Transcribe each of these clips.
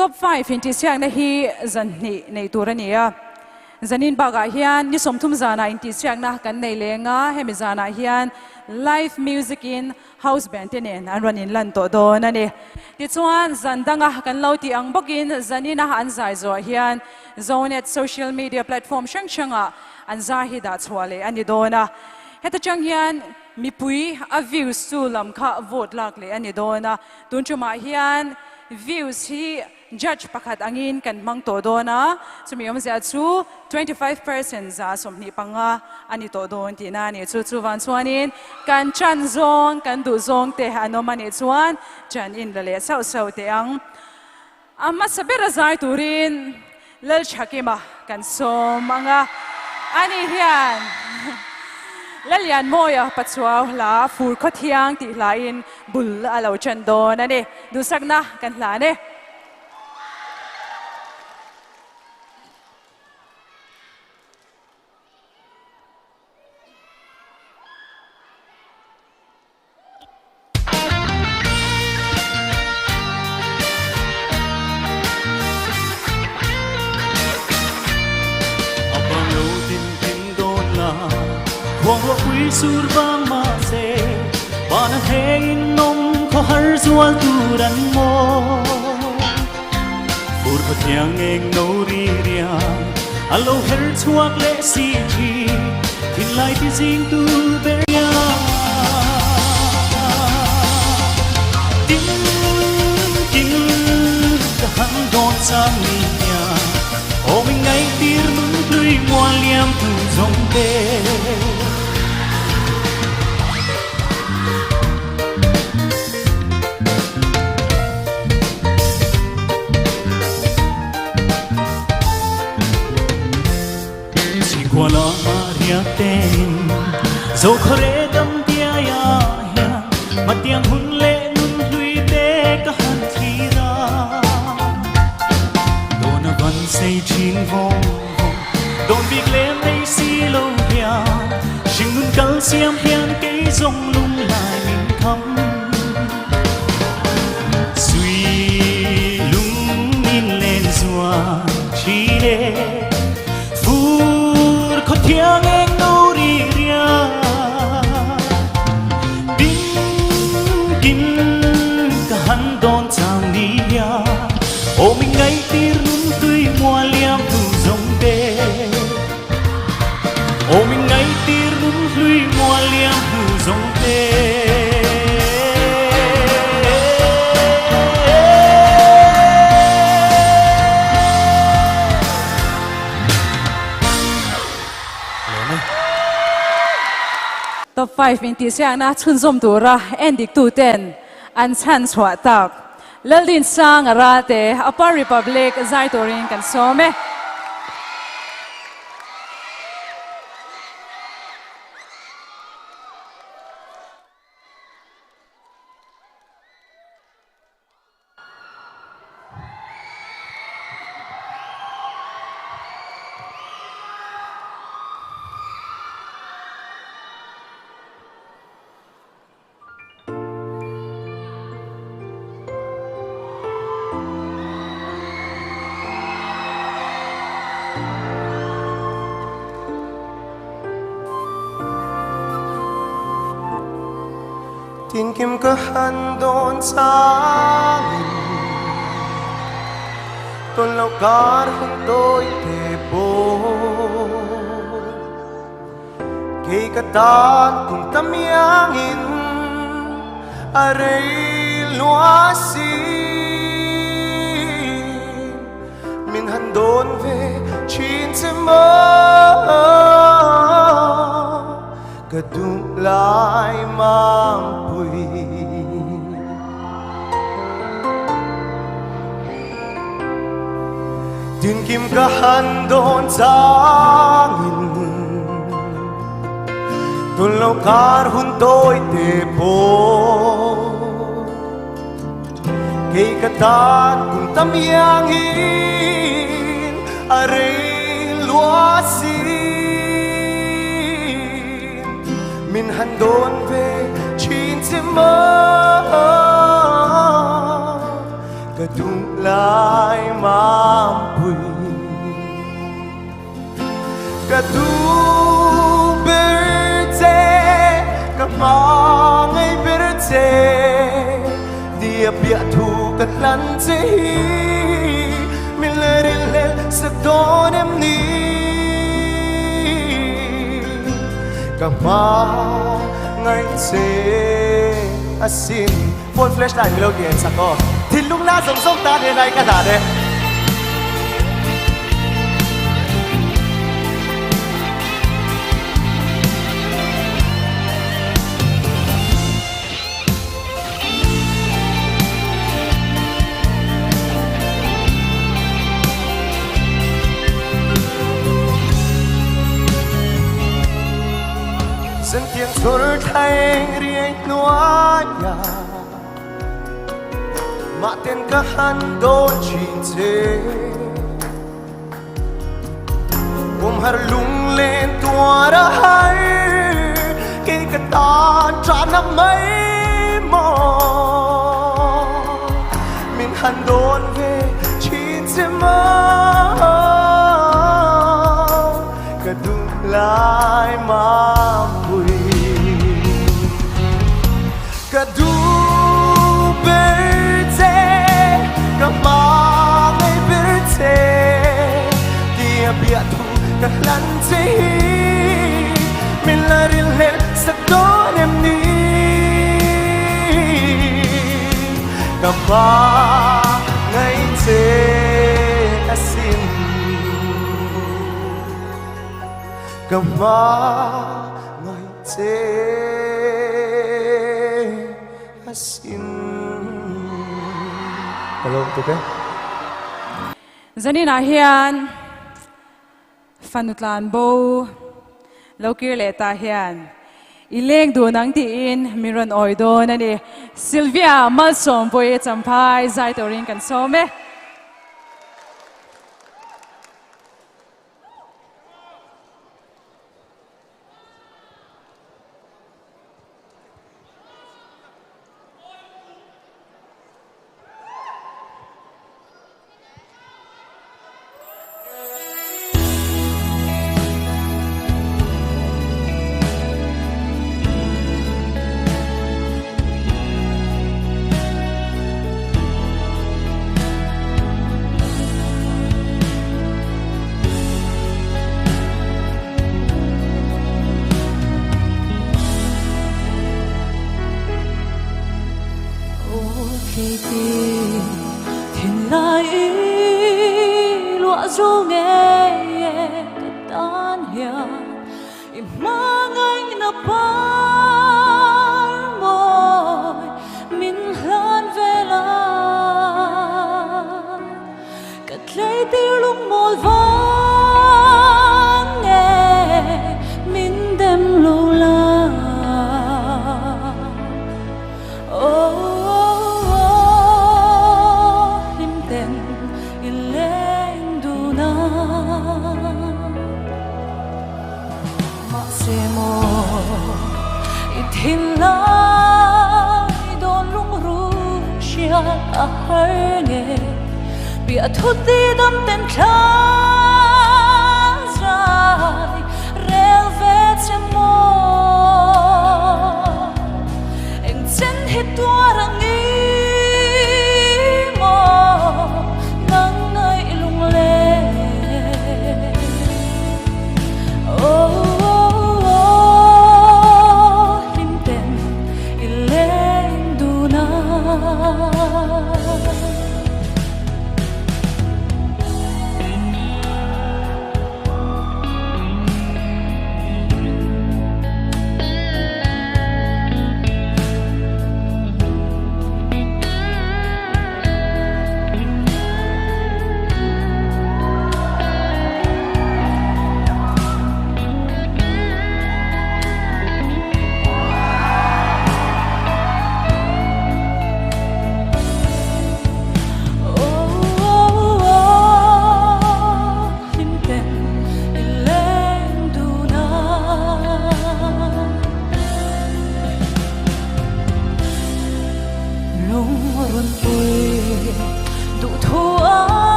Top 5 intihsiakna hi zan hnih nei tur a ni a. Zanin bakah hian ni 30 zanah intihsiakna kan nei leng a, hemi zanah hian live music in house band te nen an rawn inlan tawh dawn a ni. Tichuan zan danga kan lo tih ang bawkin zanina an zai zawh hian Zonet social media platform hrang hrangah an zai hi dah chhuah leh a ni dawn a. Heta tang hian mipui a views chu lam kha vote lak leh a ni dawn a. Tun tumah hian views hi judge pakhat angin kan hmang tawh dawn a, chumi awmzia chu 25% za 25 a ni tawh dawn tihna a ni. Chu chuvang chuanin kan chan zawng, kan duh zawng te an awm a nih chuan chan in la leh sauh sauh teh ang. A hmasa bera zai turin Lalthakima kan sawm ang a, ani hian Lallianmawia Pachuau hla Fur Khawthiang tih hlain bul a lo ṭan dawn a ni. Duhsakna kan hlan e. A bang lo tin kim dawn la, khuang ruahpui sur vang mah se, van a heng in awm khaw har zual tur an maw. Fur khaw thiang eng no ri riang, a lo her chhuak leh si thin, thinlai ti zing tu ber hian. Tin tin ka han dawn chang ni hian, aw min ngaih tir nun hlui mual liam tu zawng te. Chỉ qua lo Maria tên dẫu khó rẽ tâm tia ya ya mà tiếng hun lệ nun lui te ka han thi ra Dona van sei chin vong vong don việc lem nei si lo hian sinh nun kal siam hian kei zong lung lai min thăm Suy lung min lên rùa chi lê Fur khaw thiang eng no ri ria Tin kin ka han dawn chang ni hia Ô mình ngay tir nun tui mùa liam thu dòng tê Ô mình ngay tir nun hlui mùa liam thu dòng tê. Top 5 intihsiakna chhunzawm tura endik tuten an chhan chhuah tak. Laldinsanga Ralte, Upper Republic zai turin kan sawm e. Tin kim ka han dawn changin Ton lo kar hun tôi te pawh Kei ka tan kum tam iangin a rei lua si Min han dawn ve thin che maw Ka duh lai mangpui. Tin kim ka han dawn changin Tun lo kar hun tôi te pawh Kei ka tan kum tam iangin a rei lua si Min han dawn ve thin che maw. Ka duhlai mampui Ka duh ber che Ka hmangaih ber che Tia piah thu ka hlan che hi Min la rilhlel sak dawn em ni Ka hmangaih che asin Phone flashlight milo ti en sak aw. Thinlung la zawng zawng tan he lai ka dan e. Zantiang chhur thleng riai hnuaia Mah ten ka han dawn thin che Kum har lunglen tuar a har Kei ka tan ṭahna mai maw Min han dawn ve thin che maw Ka duh lai mampui Ka duh ber che Ka hmangaih ber che Tia biahthu ka hlan che hi Min la rilhlel sak dawn em ni Ka hmangaih che asin Ka hmangaih che asin. Ka lawm tuk e. Zaninah hian fanu tlan bo lo kir leh ta hian i leng dun ang tiin min rawn awi dawn a ni. Sylvia Malsawmpuii Champhai zai turin kan sawm e.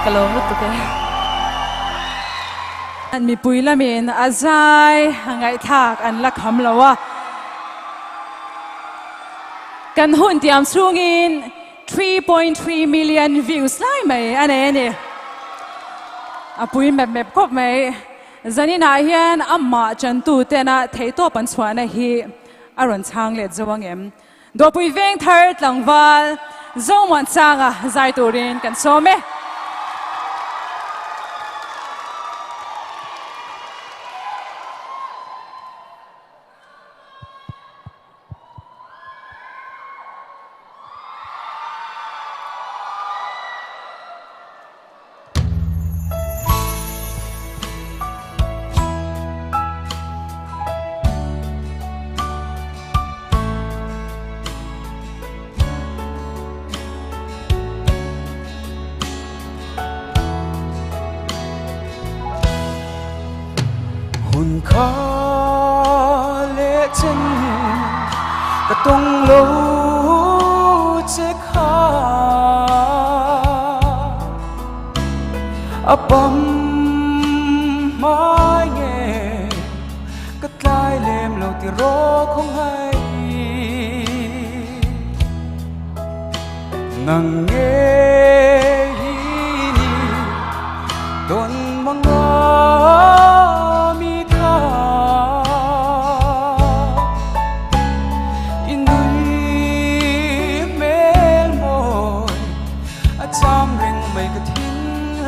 Ka lawm lutuk e. Mipui lamin a zai ngaihthlak an la kham lo a. Kan hun tiam chhungin 3.3 million views lai mai a nei a ni. A pui mep mep khawp mai. Zaninah hian amah chantu tena theihtawp an chhuahna hi a rawn chhang let zo ang em? Dawpui veng thar tlangval Zomuansanga zai turin kan sawm e. Hun kha leh chen ka tawng lo che kha A pam hmai nge ka tlai lem lo ti rawh khawng hai Nang nge hi ni tawn manga mi kha I nui hmel mawi A cham reng mai ka thin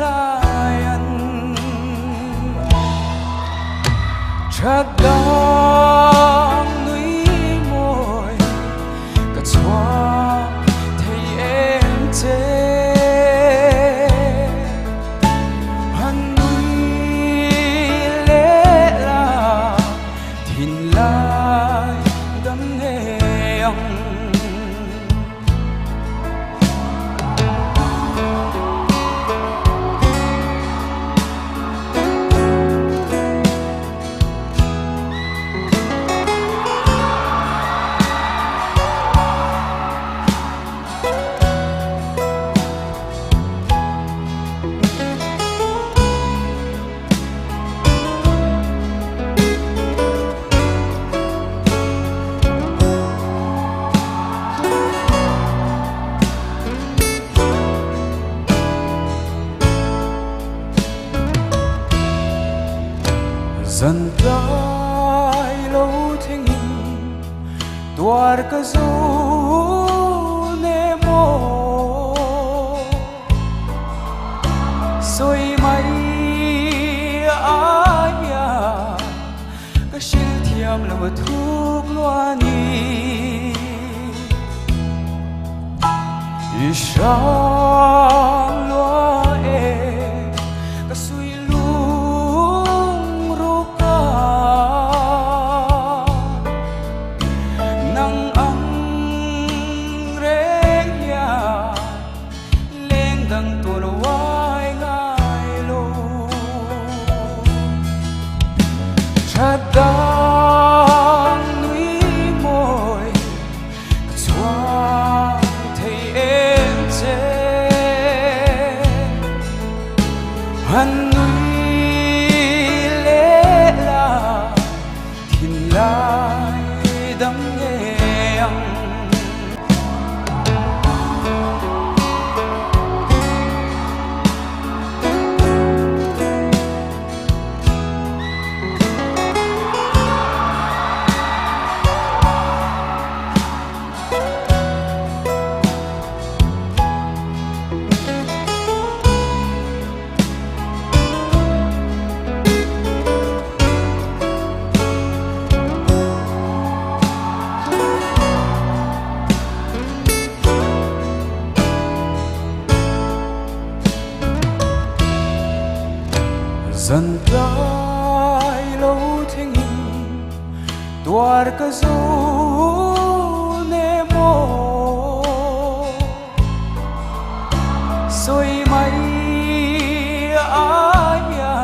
lai an That dang nui mawi ka chhuak thei em che Han nui leh la thin lai dam ngei ang. Zan tlai lo thlengin tuar ka zo ne maw sawi mai aia Ka hril thiam lo a thuk lua ni. I hrang lua e ka sui lung ruk a. Nang ang reng hian leng dang tawn uai ngai lo. That dang nui mawi ka chhuang thei em che. Han nui leh la thinlai dam ngei ang. Zan tlai lo thlengin tuar ka zo ne maw sawi mai aia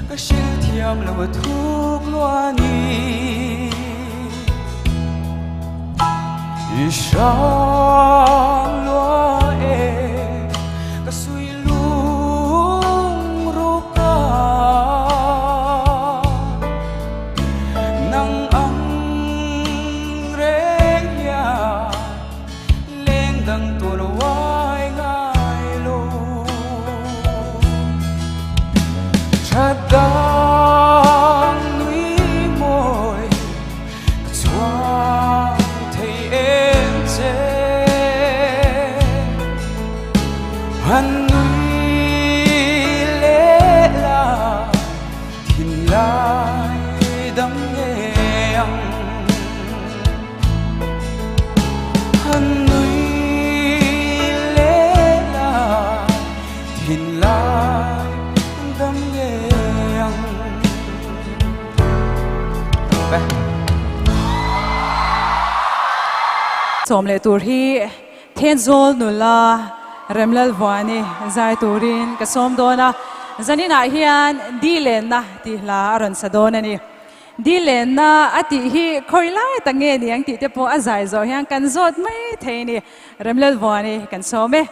ka hril thiam lo a thuk lua ni I hrang lua e ka sui. Han nui leh la thinlai dam ngei ang. Han nui leh la thinlai dam ngei ang. Sawm leh tur hi Thenzawl nula Remlalvuani zai turin ka sawm dawn a, zaninah hian Di Lenna tih hla a rawn sa dawn a ni. Di Lenna a tih hi khawi lai tak nge ni ang tih te pawh a zai zawh hian kan zawt mai thei a ni. Remlalvuani kan sawm e.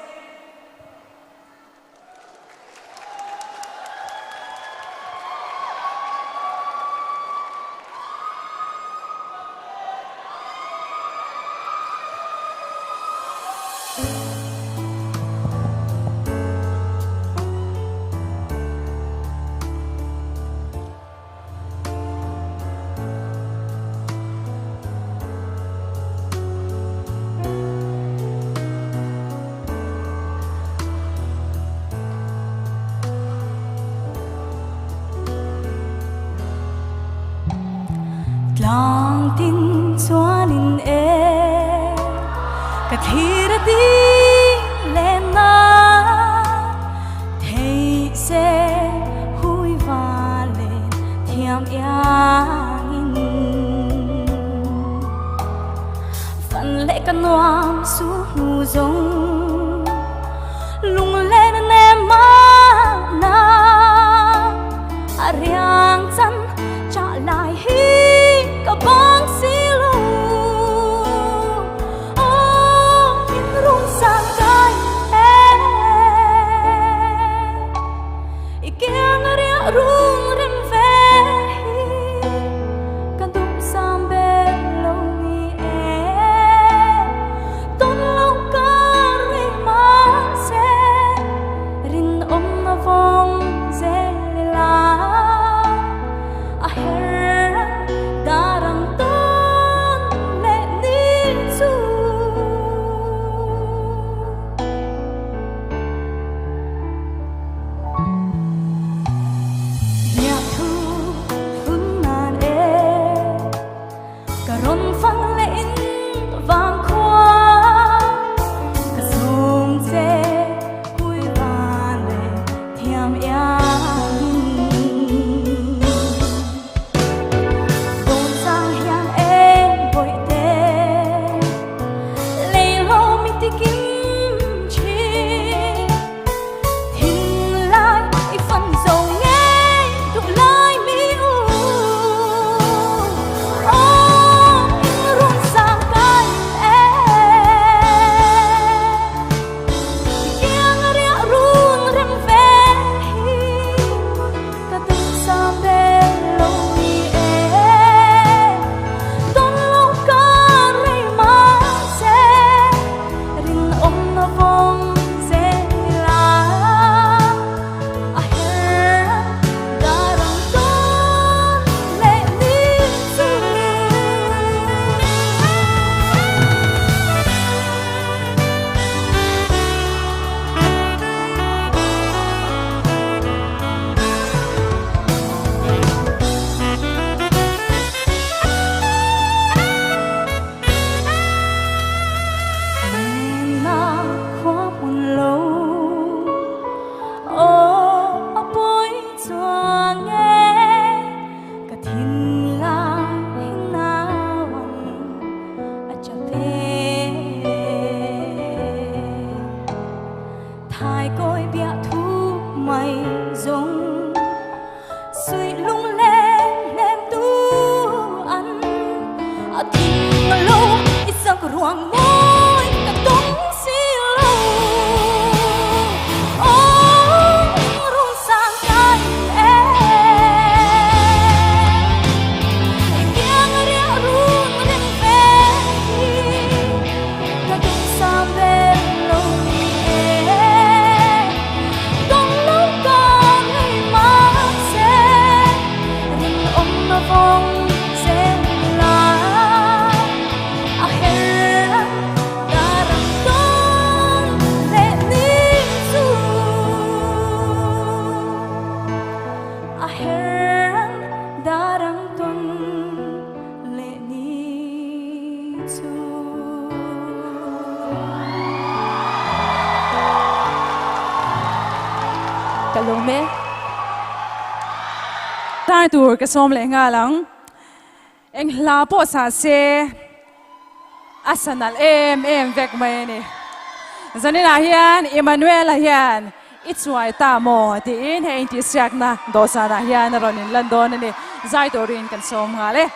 Tlang tin chuanin e ka thlir a ding leh na thei se hui va len thiam iangin Fan leh ka nuam su hnu zawng lunglen a nem mahna a riang chan chah lai hi ka bang si lo Aw in rung sang kai e i kiang a riah rung rem ve hi ka duh sam ber lo ni e Tawn lo ka rei mahse rinawmna vawng zel ila a her an dar ang tawn leh ni chu. Biak thu hun nan e ka rawn fang leh in vang khua ka sawm che hui van leh thiam iangin Dawn chang hian em bawih te lei lo mi ti kim thin Thinlai i fan zo ngei duh lai mi u Aw in run sang kai e I kiang a riah run rem ve hi ka duh sam ber lo ni e Tawn lo ka rei mahse rinawm. lawm e. Tlai tur ka sawm leh nghal ang. Eng hla pawh sa se a sa nalh em em vek mai a ni. Zaninah hian Emmanuel-a hian i chuai ta maw tiin hei intihsiakna dawhsanah hian a rawn inlan dawn a ni. Zai turin kan sawm nghal e.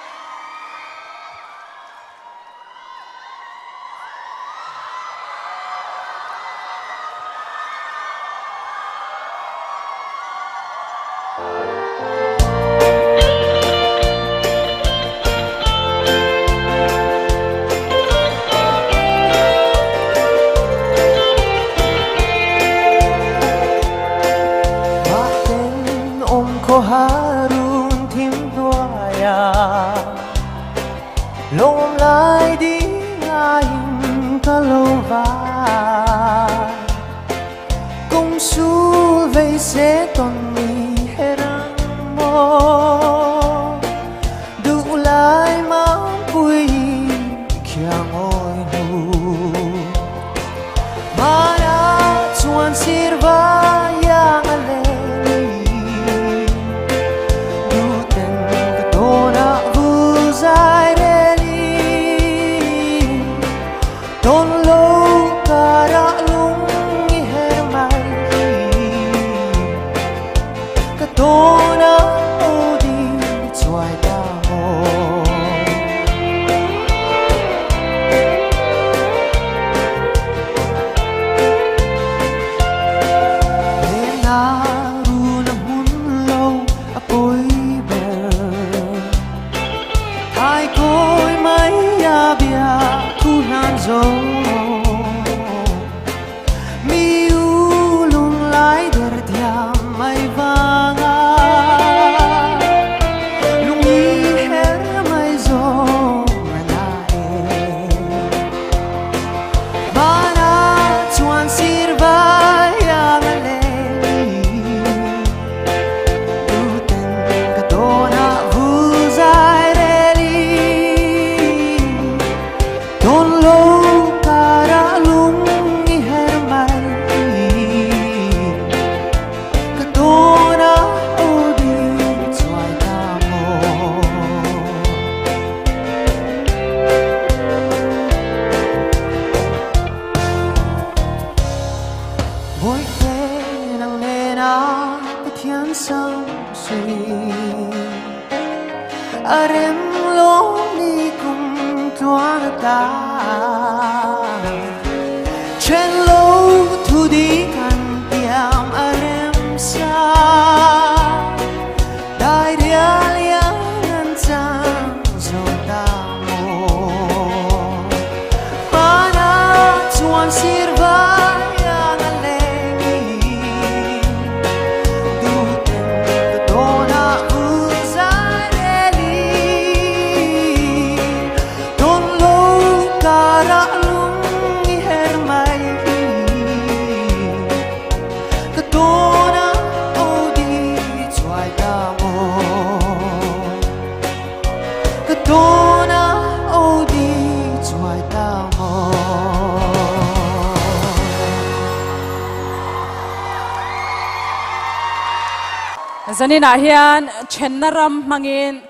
Zaninah hian thenna ram hmangin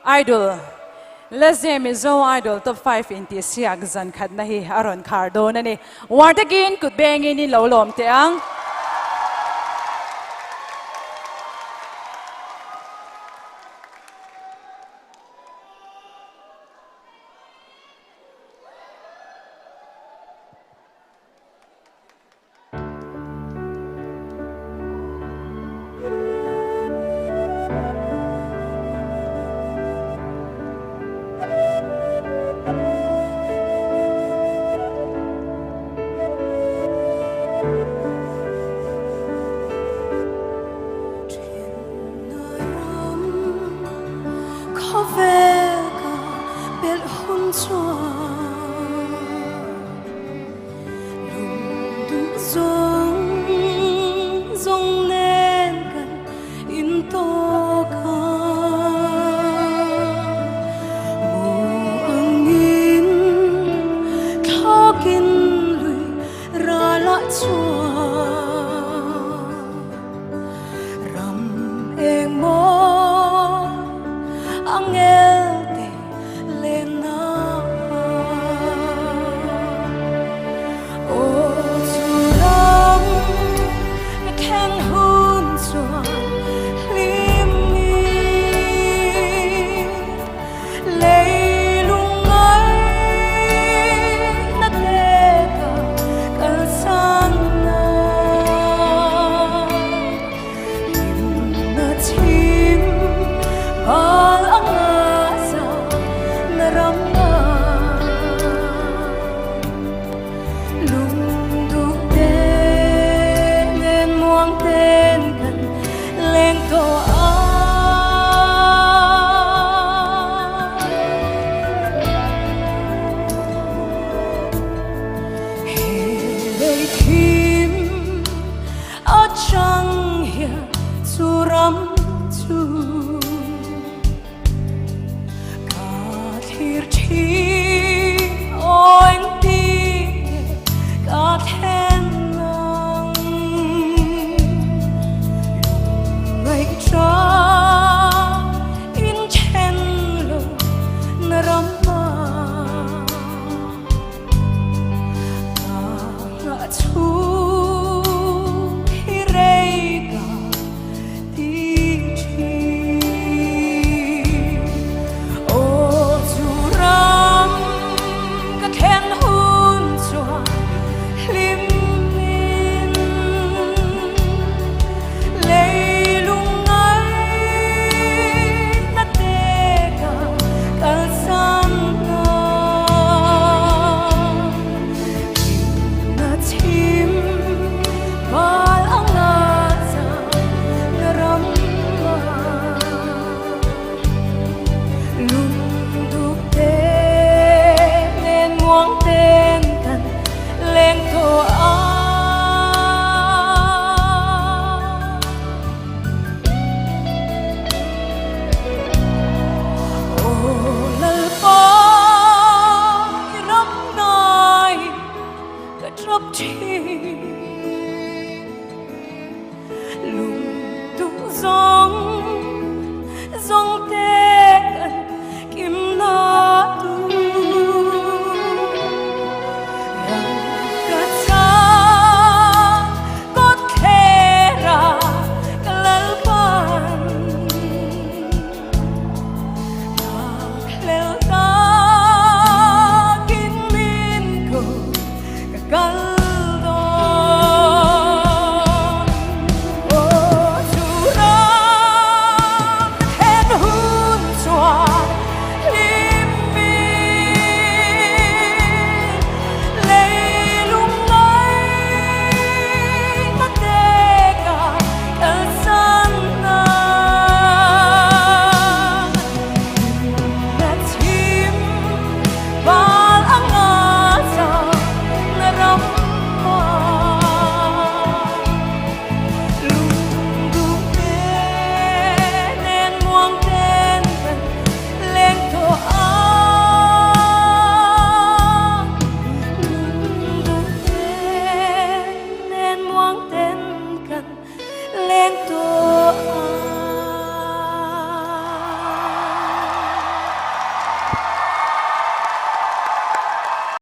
Idol Leze Mizo Idol Top 5 intihsiak zan khatna hi a rawn khar dawn a ni. Uar takin kut bengin in lo lawm teh ang. Chhung hi rei ka ti thin. Aw chu ram ka thlen hun chuan hlim in leilung ngaihna te ka kalsan ang. Na chim val anga zan ram lung te nen muang ten kan leng tawh ang. Aw Lalpa i ram ngai ka trap thin lung duh zawng zawng te kan kim na tur rang ka chang kawt thlera ka Lalpan Lel takin min ko ka kal.